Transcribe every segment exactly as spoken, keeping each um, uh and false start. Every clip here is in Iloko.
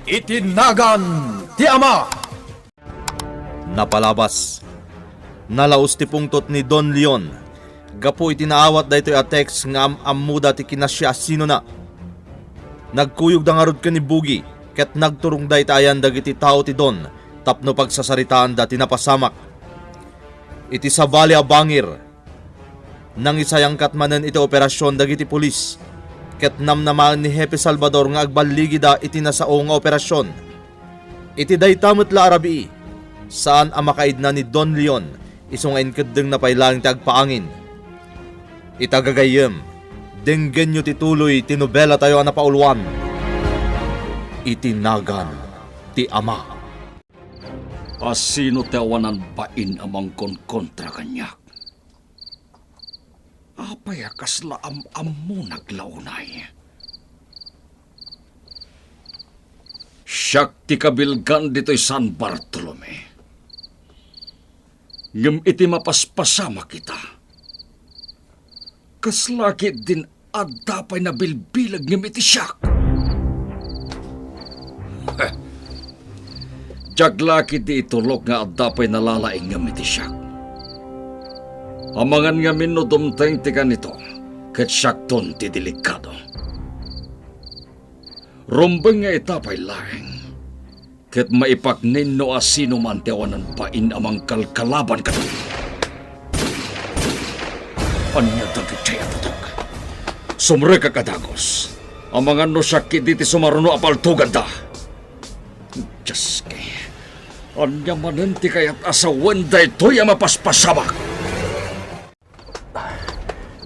Iti nagan ti Ama. Napalabas. Nalaus ti pungtot ni Don Leon gapu iti naawat daytoy a text nga am-ammoda ti kinasiasinona. Nagkuyogda ngarud ken ni Bugi ket nagturongda iti ayan dagiti tao ti Don tapno pagsasaritaanda ti napasamak. Iti sabali a bangir, nangisayangkat manen iti operasion dagiti pulis, ket namnamaen ni Hepe Salvador nga agballigida iti nasao nga operasion. Iti dayta met la a rabii, saan a makaidna ni Don Leon, isu nga inkeddengna pay laeng ti agpaangin. Ita gagayyem, denggenyo ti tuloy ti nobelatayo a napauluan, Iti Nagan ti Ama. Asino ti awanan bain a mangkonkontra kaniak? Apay a kasla am-ammonak la unay? Siak ti kabilgan ditoy San Bartolome. Ngem iti mapaspasamak ita, kasla ketdin adda pay nabilbileg ngem iti siak. Diak la ketdi itulok nga adda pay nalalaingngem iti siak. Amangan ngamin no dumteng ti kanito, ket siakton ti delikado. Rumbeng nga ita pay laeng, ket maipaknin no asino man ti awanan bain a mangkalkalaban kadakayo. Ania dagiti a putok? Sumrekak a dagus. Amangan no siak ketdi ti sumaruno a paltoganda. Dioski, ania manen ti kayat a sawen daytoy a mapaspasamak?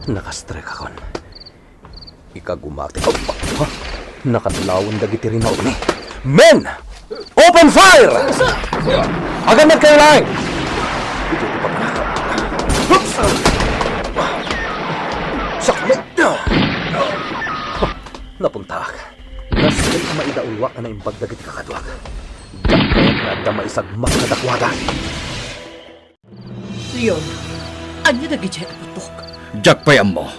Nakastrekakon. Ikagumak ti, ha? Nakadlawen dagiti rinautmi. Men! Open fire! Agannadkayo laeng! Iti ti papanak. Hups! Sakmet! Napuntak. Nasken a maidauluak a naimbag dagiti kakaduak. Diak kayat nga adda maisagmak kadakuada. Leon, ania dagidiay a putok? Diak pay ammo.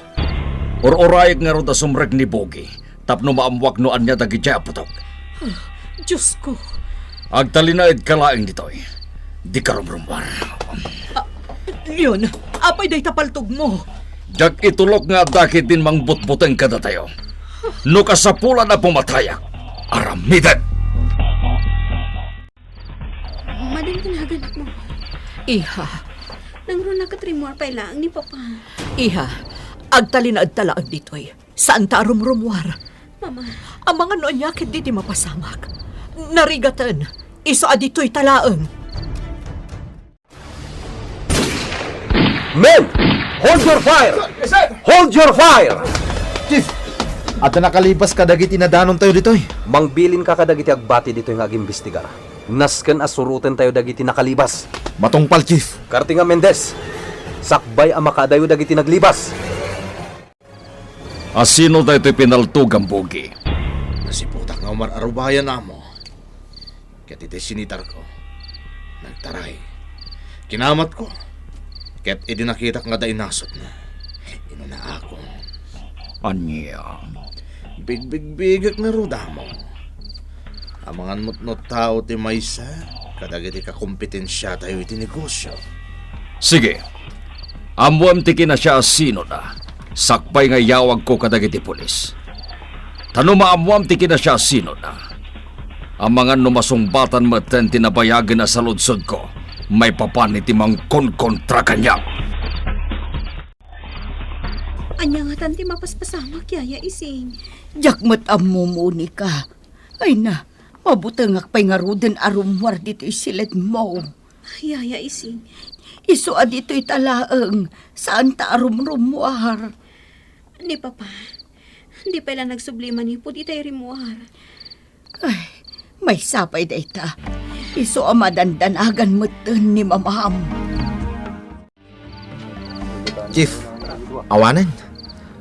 Ur-urayek ngarud a sumrek ni Bugi tapno maammoak no ania dagidiay a putok. Ah, Diosko. Agtalinaedka laeng ditoy. Dika rumrummuar. Ah, Leon, apay dayta paltogmo? Diak itulok nga adda ketdin mangbutbuteng kadatayo. No kasapulan a pumatayak, aramidek! Madam, ti naganmo. Iha. Nangruna ket rimmuar pay laeng ni Papa. Iha, agtalinaedta laeng ditoy. Saanta a rumrummuar. Mama. Amangan no ania ketdi ti mapasamak. Narigaten. Isu a ditoyta laeng. Men! Hold your fire! Yes, sir! Hold your fire! Chief, adda nakalibas kadagiti nadanontayo ditoy. Mangbilinka kadagiti agbati ditoy nga agimbestigar. Nasken a surotentayo dagiti nakalibas. Matungpal, Chief. Kartinga Mendez, sakbay a makaadayo dagiti naglibas. Asino daytoy pinaltogam, Bugi? Nasiputak nga umar-arubayan, Amo. Ket iti sinitarko, nagtaray. Kinamatko. Ket idi nakitak nga adda inasutna, inunaakon. Ania? Bigbigbigek ngarud, Amo. Amangan met no tao ti maysa kadagiti kakompetensiatayo iti negosio. Sige. Ammoem ti kinasiasianona, sakbay nga iyawagko kadagiti pulis. Ta no maammoam ti kinasiasianona, amangan no masungbatan metten ti nabayagen a saludsodko maipapan iti mangkonkontra kaniak. Ania ngatan ti mapaspasamak, Yaya Ising? Diak met ammo, Monica. Ay na, mabutengak pay ngaruden a rummuar ditoy siledmo. Yaya Ising, isu a ditoyta laeng, saanta a rumrummuar. Ni Papa, di pay la nagsubli manipud itay rimmuar. Ay, maysa pay dayta. Isu a madandanagan metten ni Mamam. Chief, awanen.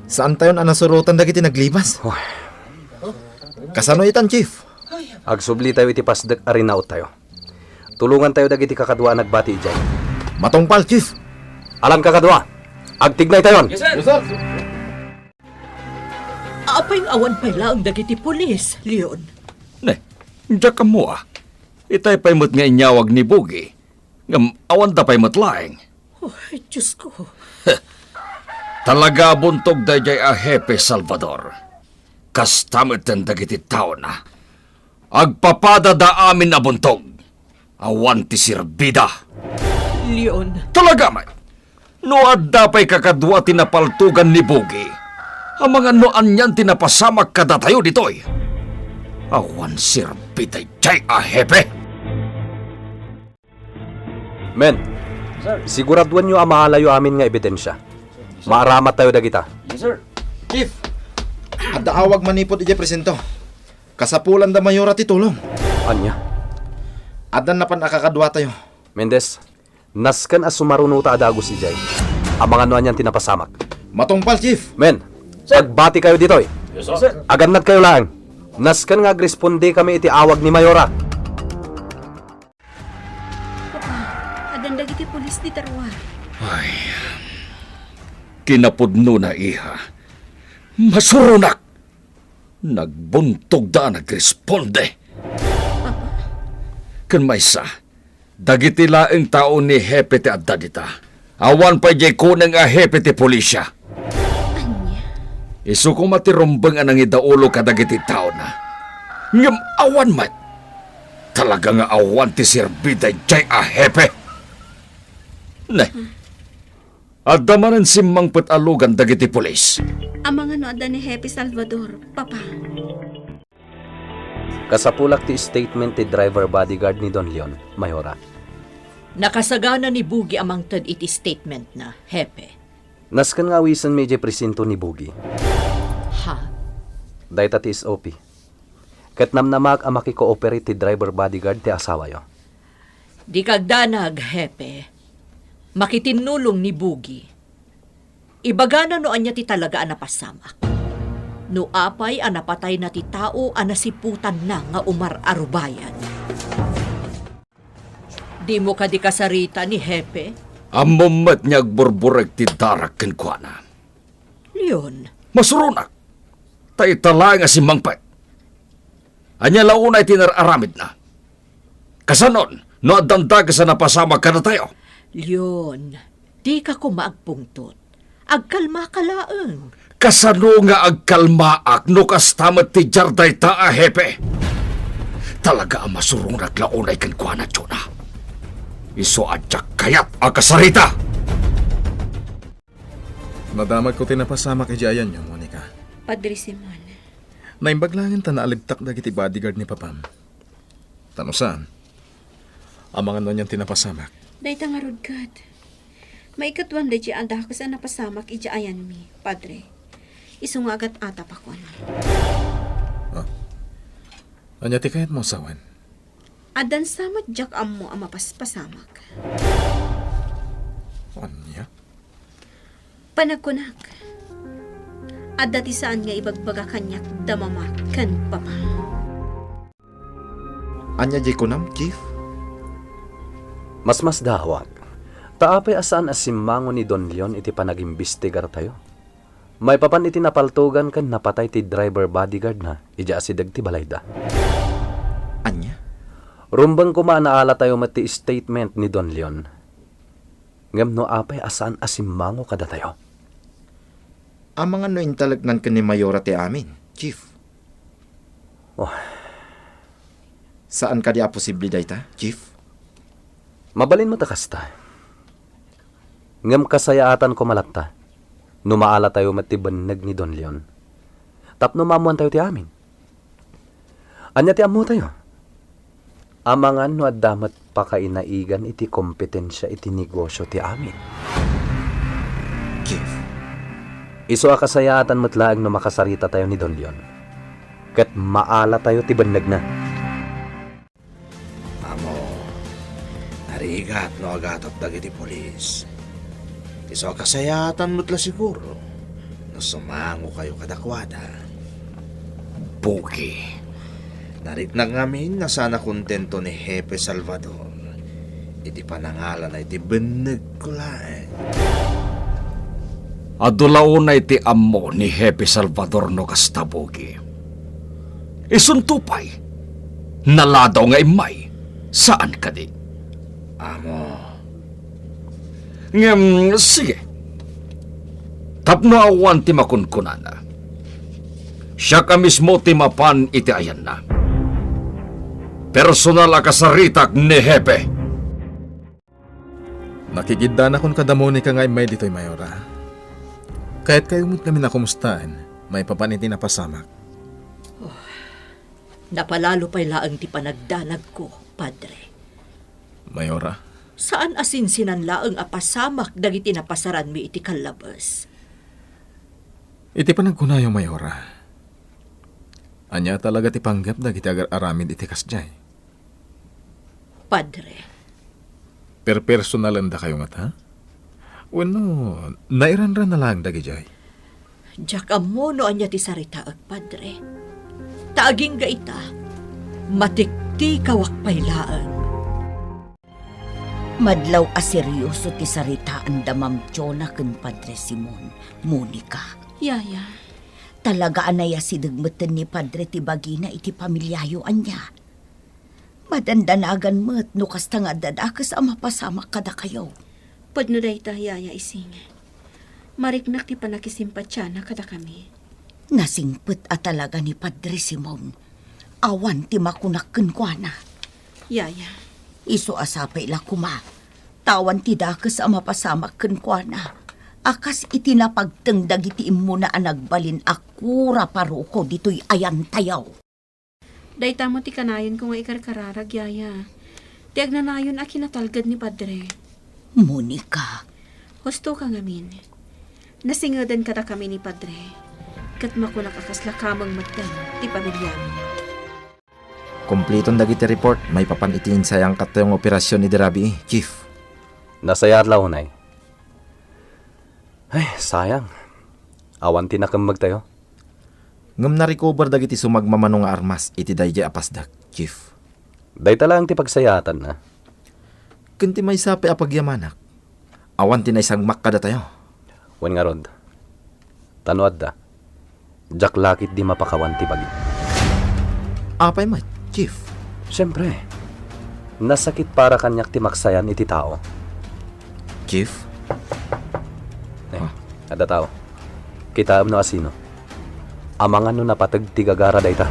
Saantayon a nasurotan dagiti naglibas. Oy. Kasano itan, Chief? Agsublitayo iti pasdek a rinaottayo. Tulongantayo dagiti kakadua a nagbati idiay. Matungpal, Chief. Alan, kakadua, agtignaytayon. Yes, sir. Apay nga awan pay laeng dagiti pulis, Leon? Ne, Diak ammo, a. Itay pay met nga inyawag ni Bugi. Ngem awanda pay met laeng. Ay, Diyos ko. Talaga a buntog daydiay a Hepe Salvador. Kasta met dagiti taona. Agpapadada amin a buntog. Awan ti serbida. Leon. Talaga met. No adda pay kakadua ti napaltogan ni Bugi, amangan no anian ti napasamak kadatayo ditoy. Awan serbi daydiay a hepe. Men, Sir. Siguraduenyo a maalayo amin nga ebidensya. Sir. Maaramat tayo dagita. Yes, sir. Chief, adda awag manipud idiay presinto. Kasapulan da Mayora ti tulong. Ania? Addan napan a kakadua tayo. Mendez, nasken a sumarunota a dagus idiay. Amangan no anian ti napasamak. Matungpal, Chief. Men, sir. Agbati kayo ditoy. Yes, sir. Agannad kayo laeng. Nasken nga agrespondekami iti awag ni Mayora. Papa, addan dagiti pulis dita ruar. Ay, kinapudnona, iha. Masuronak! Nagbuntogda a nagresponde. Papa? Ken maysa, dagiti laeng tao ni Hepe ti adda dita. Awan pay diay kuneng a hepe ti pulisya. Ania? Isu koma ti rumbeng a nangidaulo kadagiti taona. Ngem awan met. Talaga nga awan ti serbi daydiay a hepe. Ne. Adda manen simmangpet a lugan dagiti pulis. Amangan no adda ni Hepe Salvador, Papa. Kasapulak ti statement ti driver bodyguard ni Don Leon, Mayora. Nakasagana ni Bugi a mangted iti statementna, Hepe. Nasken nga awisenmi idiay presinto ni Bugi. Ha? Dayta ti S O P. Ket namnamak a makikooperate ti driver bodyguard ti asawayo. Di kagdanag, Hepe. Makitinnulong ni Bugi. Ibagana no ania ti talaga a napasamak. No apay a napatayna ti tao a nasiputanna nga umar-arubayan. Dimo kadi kasarita ni Hepe? Ammom met nga agburburek ti darak kenkuana. Leon. Masuronak. Ta ita laeng a simmangpet. Ania la unay ti nar-aramidna? Kasanon no addan dakes a napasamak kadatayo? Leon, dika koma agpungtot. Agkalmaka laeng. Kasano nga agkalmaak no kasta met ti diar dayta a hepe? Talaga a masuronak la unay kenkuana, Jonah. Isu a diak kayat a kasarita! Nadamagko ti napasamak idiay ayanyo, Monica. Padre Simon. Naimbag laengen ta naalibtak dagiti bodyguard ni Papam. Ta no saan, amangan no anian ti napasamak. Dayta ngarud ket. Maikatwan daydiay a dakes a napasamak idiay ayanmi, Padre. Isu nga agat-atapakon. Ah. Ania ti kayatmo a sawen? Addan sa met diak ammo a mapaspasamak. Ania? Panagkunak, adda ti saan nga ibagbaga kaniak da Mama ken Papa. Ania diay kunam, Chief? Masmasdaaw, ta apay a saan a simmango ni Don Leon iti panagimbestigartayo? Maipapan iti napaltogan ken napatay ti driver bodyguardna idiay asideg ti balayda. Ania? Rumbeng koma a naalatayo met ti statement ni Don Leon. Ngem no apay a saan a simmango kadatayo? Amangan no intaleknan ken ni Mayora ti amin, Chief. Oh. Saan kadi a posible dayta, Chief? Mabalin met a kasta. Ngem kasayaatan koma latta no maalatayo met ti benneg ni Don Leon tapno maammoantayo ti amin. Ania ti ammotayo? Amangan no adda met pakainaigan iti kompetensia iti negosio ti amin. Chief. Isu a kasayaatan met laeng no makasaritatayo ni Don Leon ket maalatayo ti bennegna. Amo, narigat no agatop dagiti pulis. Isu a kasayaatan met la siguro no sumangokayo kadakuada. Pugi. Nariknak ngamin a saan a kontento ni Hepe Salvador iti panangalana iti bennegko laeng. Adu la unay ti ammo ni Hepe Salvador no kasta, Pugi. Isunto pay, Naladaw nga immay. Saan kadi? Amo. Ngem, sige. Tapno awan ti makunkunana, siak a mismo ti mapan iti ayanna. Personal a kasaritak ni Hepe. Nakikiddanakon kada Monica nga immay ditoy, Mayora. Kayatkayo met ngamin a kumustaen, maipapan iti napasamak. Oh, napalalo pay laeng ti panagdanagko, Padre. Mayora? Saan a sinsinan laeng a pasamak dagiti napasaranmi iti kallabes. Iti panagkunayo, Mayora, ania talaga ti panggep dagiti agar-aramid iti kasdiay? Padre. Perpersonalen dakayo ngata? Wenno, nairanran na laeng dagidiay? Diak ammo no ania ti saritaek, Padre. Ta agingga ita, matiktikawak pay laeng. Madlaw a serioso ti saritaanda Ma'am Jonah ken Padre Simon, Monica. Yaya. Talaga a nayasideg metten ni Padre ti bagina iti pamiliayo, ania? Madandanagan met no kasta nga adda dakes a mapasamak kadakayo. Pudno dayta, Yaya Ising. Mariknak ti pannakisimpatiana kadakami. Nasingpet a talaga ni Padre Simon. Awan ti makunak kenkuana. Yaya. Isu a sapay la koma, ta awan ti dakes a mapasamak kenkuana, a kas iti napagteng dagiti immuna a nagbalin a kura paroko ditoy ayantayo. Dayta met ti kanayonko nga ikarkararag, Yaya. Ti agnanayon a kinatalged ni Padre. Monica. Husto ka ngamin. Nasingeden kadakami ni Padre. Ket makunak a kasla kameng metten ti pamiliami. Kumpliton dagiti report maipapan iti insayangkattayo nga operasyon idi rabii, Chief. Nasayaat la unay. Ay, sayang. Awan ti nakemmegtayo. Ngem na-recover dagiti sumagmamano nga armas iti daydiay a pasdak, Chief. Dayta laeng ti pagsayaatanna. Ken ti maysa pay a pagyamanak, awan ti naisagmak kadatayo. Wen ngarud, ta no adda, diak la ketdi mapakawan ti bagi. Apay met, Chief? Siempre, nasakit para kaniak ti maksayan iti tao. Chief? Eh, Ah. Adda tao. Kitaem no asino. Amangan no napateg ti gagara dayta.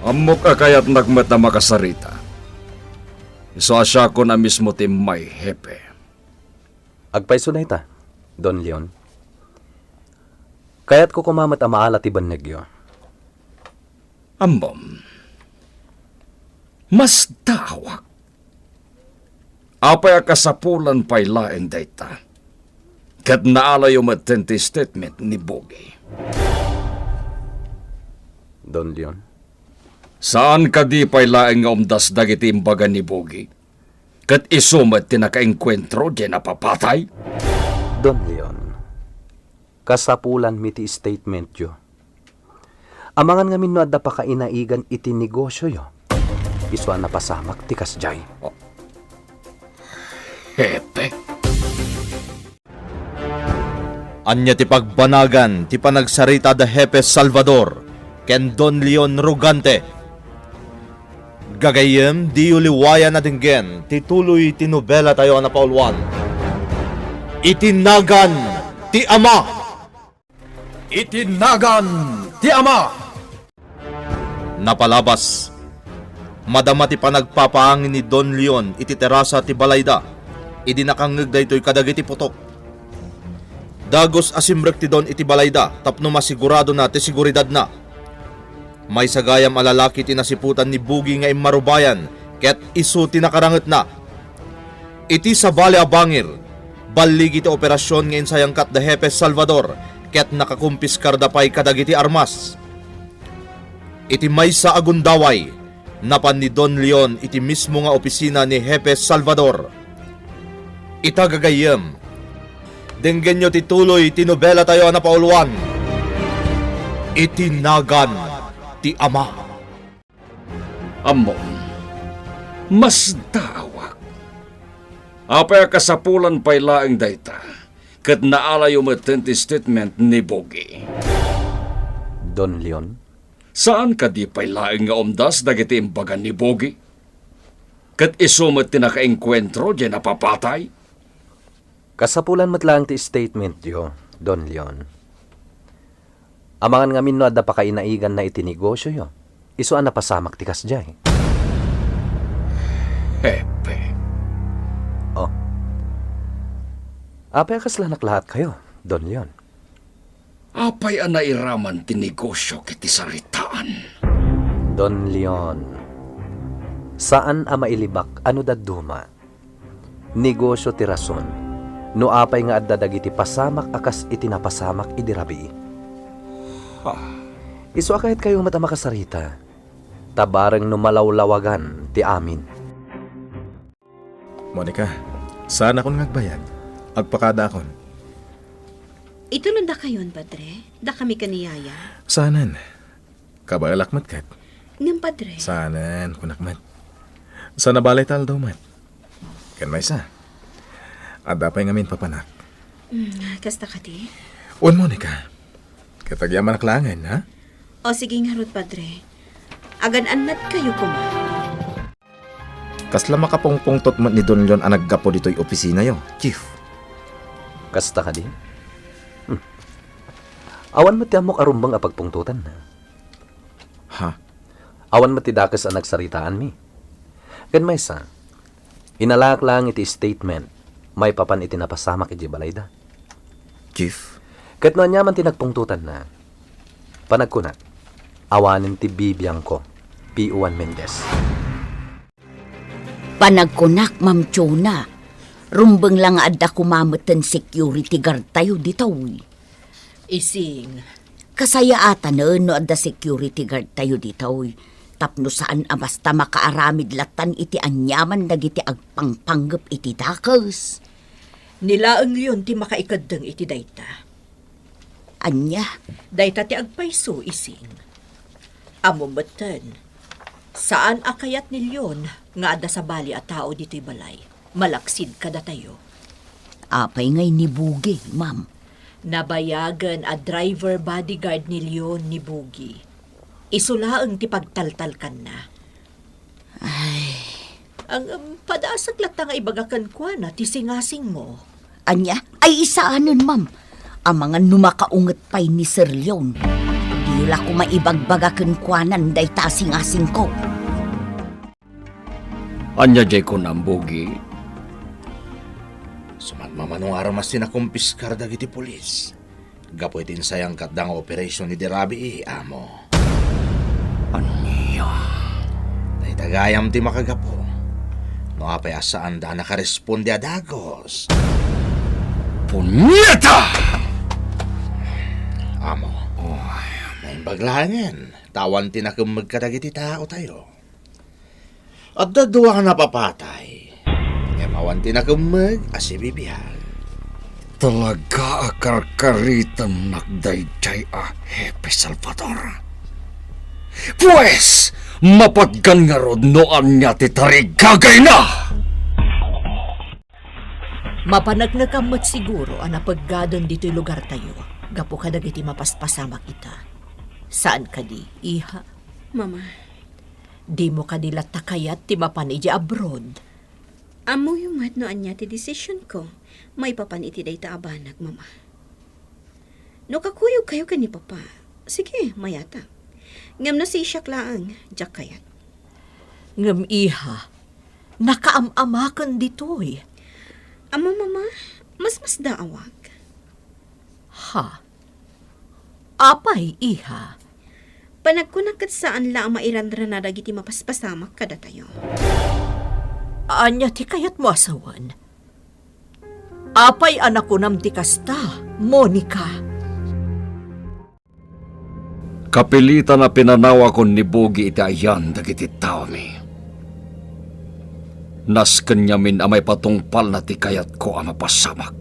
Ammok a kayatnak met a makasarita. Isu a siakon a mismo ti immay, Hepe. Agpayso dayta, Don Leon. Kayatko koma met a maala ti bennegyo. Ammom, masdaawak. Apay a kasapulan pay laeng dayta? Ket naalayo metten ti statement ni Bugi. Don Leon? Saan kadi pay laeng nga umdas dagiti imbaga ni Bugi? Ket isu met ti nakaengkuentro diay napapatay? Don Leon, kasapulanmi ti statementyo. Amangan ngamin no adda pakainaigan iti negosioyo. Isu a napasamak ti kasdiay. Hepe. Ania ti pagbanagan ti panagsarita da Hepe Salvador ken Don Leon Rogante? Gagayyem, diyo liwayan a denggen ti tuloy ti nobelatayo a napauluan, Iti Nagan ti Ama. Iti Nagan ti Ama. Napalabas, madama ti panagpapaangin ni Don Leon iti terasa ti balayda idi nakangngeg daytoy kadagiti putok. Dagus a simrek ti Don iti balayda tapno masiguradona ti seguridadna. Maysa gayam a lalaki ti nasiputan ni Bugi nga immarubayan ket isu ti nakarangetna. Iti sabali a bangir, balligi ti operasion nga insayangkat da Hepe Salvador ket nakakumpiskarda pay kadagiti armas. Iti maysa a gundaway, napan ni Don Leon iti mismo nga opisina ni Hepe Salvador. Ita gagayyem, denggenyo ti tuloy ti nobelatayo a napauluan, Iti Nagan ti Ama. Ammom, masdaawak. Apay a kasapulan pay laeng dayta, ket naalayo metten ti statement ni Bugi? Don Leon? Saan kadi pay laeng nga umdas dagiti imbaga ni Bogi? Ket isu met ti nakaengkuentro diay napapatay? Kasapulan met laeng ti statementyo, Don Leon. Amangan ngamin no adda pakainaiganna iti negosioyo, isu a napasamak ti kasdiay. Hepe. Oh. Apay a kasla naklaatkayo, Don Leon? Apay a nairaman ti negosio ket ti saritaan? Don Leon, saan a mailibak a no dadduma. Negosio ti rason no apay nga adda dagiti pasamak a kas iti napasamak idi rabii. Ha? Isu a kayatkayo met a makasarita, ta bareng no malawlawagan ti amin. Monica, saanakon nga agbayag. Agpakadaakon. Itulondakayon, Padre? Dakami ken ni Yaya? Saanen. Kabaelak met ket. Ngem, Padre? Saanen, kunak met. Saan a balay ta aldaw met. Ken maysa, adda pay ngamin papanak. Mm, kasta kadi? Wen, Monica. Ket agyamanak laengen, ha? O, sige ngarud, Padre. Agan-annadkayo koma. Kasla makapungpungtot met ni Don Leon a naggapu ditoy opisinayo, Chief? Kasta kadi? Hmm. Awan met ti ammok a rumbeng a pagpungtotanna. Ha? Awan met ti dakes a nagsaritaanmi. Ken maysa, inalaak laeng iti statement maipapan iti napasamak idiay balayda. Chief? Ket no ania man ti nagpungtotanna, panagkunak, awanen ti bibiangko, P O one Mendez. Panagkunak, Ma'am Chona, rumbeng la nga adda koma metten security guard tayo ditoy. Ising. Kasayaatanen no adda security guard tayo ditoy, tapno saan a basta makaaramid lattan iti aniaman dagiti agpangpanggep iti dakes. Ni laeng Leon ti makaikeddeng iti dayta. Ania? Dayta ti agpayso, Ising. Ammom metten, saan a kayat ni Leon nga adda sabali a tao ditoy balay, malaksid kadatayo. Apay ngay ni Bugi, ma'am? Nabayagen a driver bodyguard ni Leon ni Bugi. Isu laeng ti pagtaltalkanna. Ay. Ang, um, padasek latta nga ibaga kenkuana ti singasingmo. Ania? Ay, isaanen, ma'am. Amangan no makaunget pay ni Sir Leon. Diyo la koma ibagbaga kenkuanan dayta a singasingko. Ania diay kunam, Bugi? Sumatmamano nga armas ti nakumpiskar dagiti pulis. Gapu iti insayangkatda nga operation idi rabii, Amo. Ania? Dayta gayam ti makagapu. No apay a saanda a nakaresponde a dagos. Punyeta! Amo. Oy. Naimbag laengen, ta awan ti nakemmeg kadagiti taotayo. Adda dua a napapatay, ngem awan ti nakemmeg a sibibiag. Talaga a karkaritemnak daydiay a Hepe Salvador. Pues, mapatgan ngarud no ania ti tarigagayna! Mapaneknekam met siguro a napeggaden ditoy lugartayo gapu kadagiti mapaspasamak ita. Saan kadi, iha? Mama. Dimo kadi latta kayat ti mapan idiay abroad? Ammoyo met no ania ti desisionko maipapan iti dayta a banag, Mama. No kakuyogkayo ken ni Papa, sige, mayatak. Ngem no sisiak laeng, diak kayat. Ngem, iha, nakaam-amaken ditoy. Ammo, Mama, masmasdaawak. Ha? Apay, iha? Panagkunak ket saan la a mairanrana dagiti mapaspasamak kadatayo. Ania ti kayatmo a sawen? Apay a nakunam ti kasta, Monica? Kapilitan a pinanawakon ni Bugi iti ayan dagiti taomi. Nasken ngamin a maipatungpalna ti kayatko a mapasamak.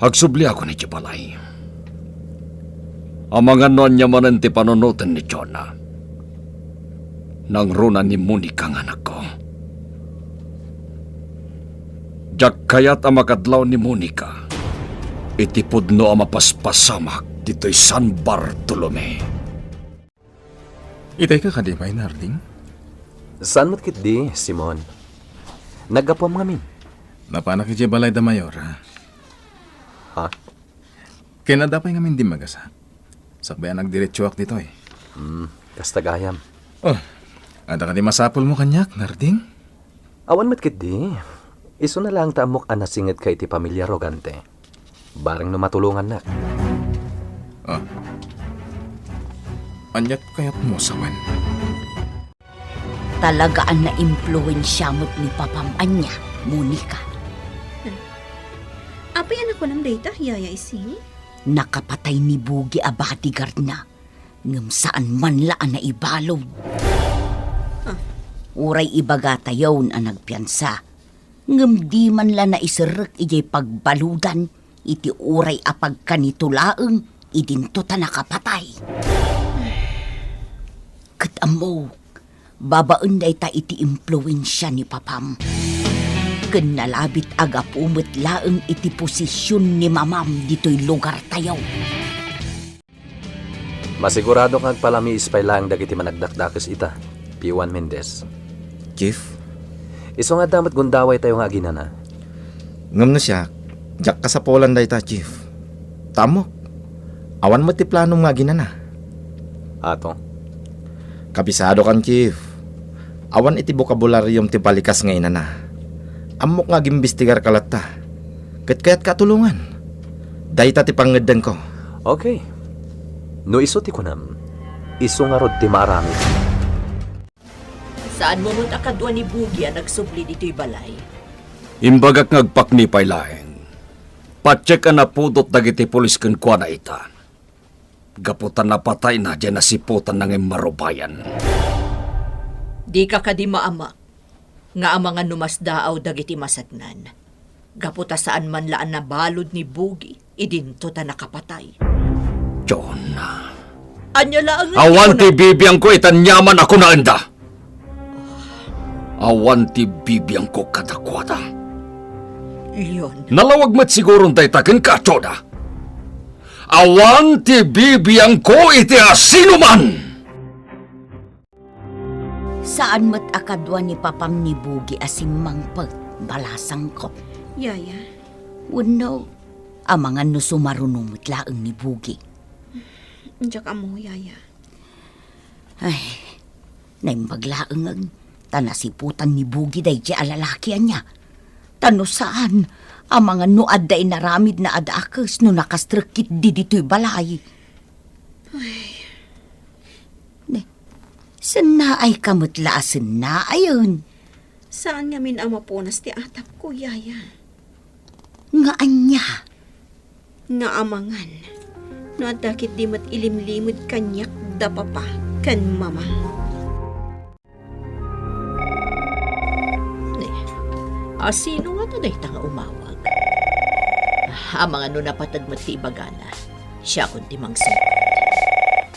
Agsubliakon idiay balay. Amangan no ania manen ti panunoten ni Jonah. Nangruna ni Monica nga anakko. Diak kayat a makadlaw ni Monica iti pudno a mapaspasamak ditoy San Bartolome. Itay ka kadi pay, Narding? Saan met ketdi, Simon? Naggapuam ngamin. Napanak idiay balay da Mayora. Ha? Ken adda pay ngamin dimmagasa. Sakbay a nagdiretsoak ditoy. Hmm, kasta gayam. Oh, adda kadi masapulmo kaniak, Narding? Awan met ketdi. Isuna laeng ta ammok a nasingetka iti pamilia Rogante. Bareng no matulongannak. Ah. Aniat kayatmo, sawen? Talaga a naimpluensia met ni Papam ania, Monica. Apay a nakunam dayta, Yaya Ising? Nakapatay ni Bugi a bodyguardna, ngem saan man la a naibalud. Ah. Uray ibagatayon a nagpiansa, ngem di man la naiserrek idiay pagbaludan iti uray a pagkanito laeng idinto ta nakapatay. Ket ammok, babaen dayta iti impluensia ni Papam. Ken nalabit a gapu met laeng iti posision ni Mamam ditoy lugartayo. Masigurado nga agpalamiis pay laeng dagiti managdakdakes ita, P one Mendez. Chief? Isu nga adda met gundawaytayo nga aginana. Ngem no siak, diak kasapulan dayta, Chief. Ta ammok, awan met ti planom nga aginana. Ato? Kabisadokan, Chief. Awan iti bokabulariyom ti balikas nga inana. Ammok nga agimbestigarka latta. Ket kayatka a tulongan. Dayta ti pangngeddanko. Okay. No isu ti kunam, isu ngarud ti maaramid. Saanmo met a kadua ni Bugi a nagsubli ditoy balay? Imbagak nga agpakni pay laeng. Patiek a napudot dagiti pulis kenkuana ita. Gapu ta napatayna diay nasiputanna nga immarubayan. Dika kadi maamak nga amangan no masdaaw dagiti masaknan, gapu ta saan man la a nabalud ni Bugi idinto ta nakapatay. John, ania laeng nga awan ti bibiangko iti aniaman a kunaenda. Awan ti bibiangko kadakuada. Leon. Nalawag met siguron dayta kenka, Jonah. Awan ti bibiangko iti asinoman. Saan met a kadua ni Papam ni Bugi a simmangpet, balasangko. Yaya. Wenno, amangan no sumaruno met laeng ni Bugi. Diak ammo, Yaya. Ay, naimbag laeng, ta nasiputan ni Bugi daydiay a lalaki ania. Ta no saan, amangan no adda inaramidna a dakes no nakastrek ketdi ditoy balay. Ay. Ne, sennaayka met la a sennaayen. Saan ngamin a mapunas ti atapko, Yaya. Nga ania? Nga amangan no adda ketdi met ilimlimed kaniak da Papa ken Mama. Ne, asino ngata dayta nga umawag? Amangan no napateg met ti ibagana. Siakon ti mangsungbat.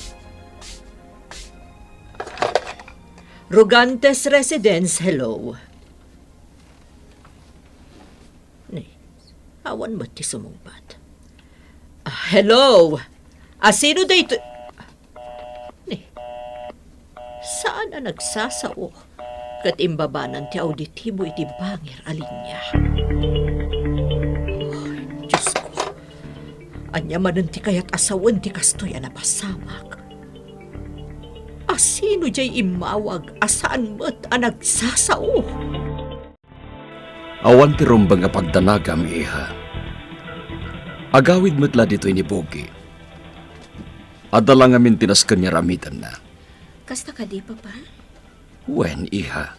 Rogantes Residence, hello. Ni, awan met ti sumungbat. Ah, hello! Asino daytoy? Ni, saan a nagsasao ket imbabanan ti auditibo iti bangir a linia? Ay, Diosko, ania manen ti kayat a sawen ti kastoy a napasamak? Asino diay immawag a saan met a nagsasao? Awan ti rumbeng a pagdanagam, iha. Agawid met la ditoy ni Bugi. Adda la ngamin ti nasken nga aramidenna. Kasta kadi, Papa? Wen, iha.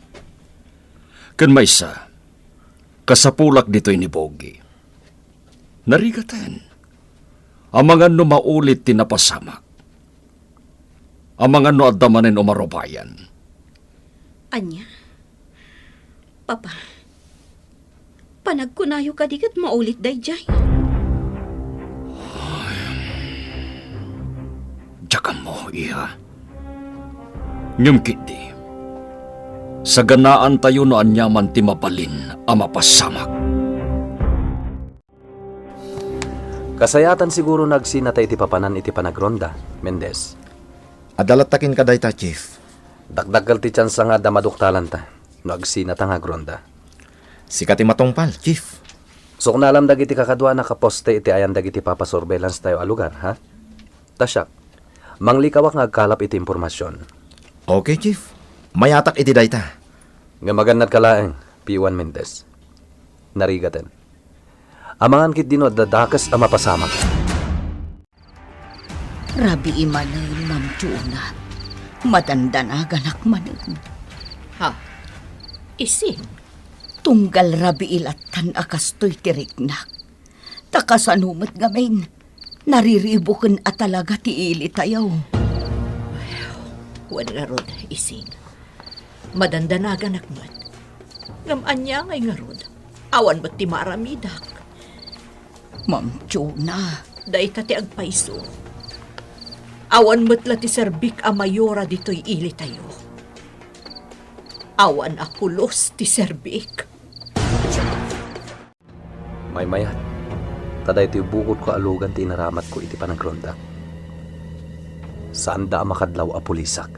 Ken maysa, kasapulak ditoy ni Bugi. Narigaten. Amangan no maulit ti napasamak. Amangan no adda manen umarubayan. Ania? Papa, panagkunayo kadi ket maulit daydiay? Diak ammo, iha. Ngem ketdi, saganaantayo no aniaman ti mabalin a mapasamak. Kasayaatan siguro no agsinata iti papanan iti panagronda, Mendez. Adda latta kenka dayta, Chief. Dakdakkel ti tiansa nga adda maduktalanta no agsinata nga agronda. Sika ti matungpal, Chief. Suknalam dagiti kakaduana a poste iti ayan dagiti papasurveillance tayo a lugar, ha? Ta siak, manglikawak nga agkalap iti impormasion. Okay, Chief. Mayatak iti dayta. Ngem agannadka laeng, P one Mendez. Narigaten. Amangan ketdi no adda dakes a mapasamak. Rabii manen, Ma'am Jonah. Madandanaganak manen. Ha? Ising? Tunggal rabii lattan a kastoy ti riknak. Ta kasano met ngamin, nariribuken a talaga ti ilitayo. Wen ngarud, Ising. Madandanaganak met. Ngem ania ngay ngarud? Awan met ti maaramidak. Ma'am Jonah. Dayta ti agpayso. Awan met la ti serbik a mayora ditoy ilitayo. Awan a pulos ti serbik. Maymayat, ta daytoy bukotko a lugan ti inaramatko iti panagronda. Saanda a makadlaw a pulisak.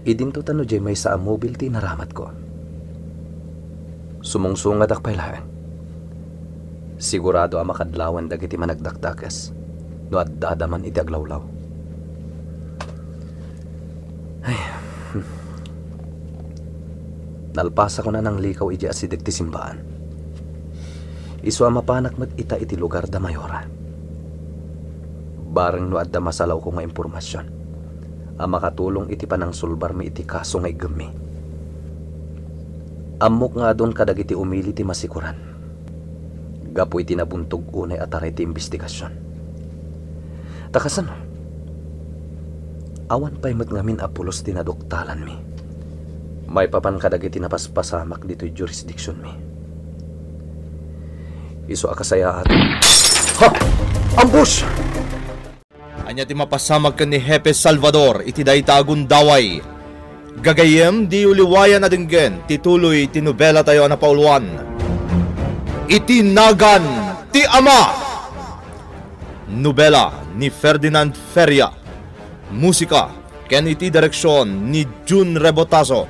Idinto ta no diay maysa a mobil ti inaramatko, sumungsungadak pay laeng. Sigurado a makadlawen dagiti managdakdakes no addada man iti aglawlaw. Ay, hmm. Nalpasakon a nanglikaw idiay asideg ti simbaan. Isu a mapanak met ita iti lugar da Mayora. Bareng no adda masalawko nga impormasion a makatulong iti panangsulbarmi iti kaso nga iggemmi. Ammok nga adun kadagiti umili ti masikoran gapu iti nabuntog unay a taray ti imbestigasion. Ta kasano? Awan pay met ngamin a pulos ti naduktalanmi maipapan kadagiti napaspasamak ditoy jurisdiksionmi. Isu a kasayaat. Ha! Ambush! Ania ti mapasamak ken ni Hepe Salvador iti dayta a gundaway? Gagayyem, diyo liwayan a denggen ti tuloy ti nobelatayo a napauluan, Iti Nagan ti Ama. Nobela ni Ferdinand Feria. Musika ken iti direksion ni Jun Rebotazo.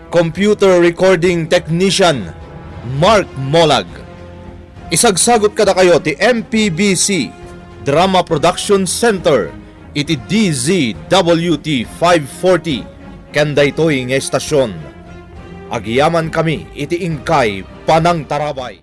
Computer recording technician, Mark Molag. Isagsagut kadakayo ti M P B C Drama Production Center iti D Z W T five forty ken daytoy nga estasion. Agyamankami iti inkay panangtarabay.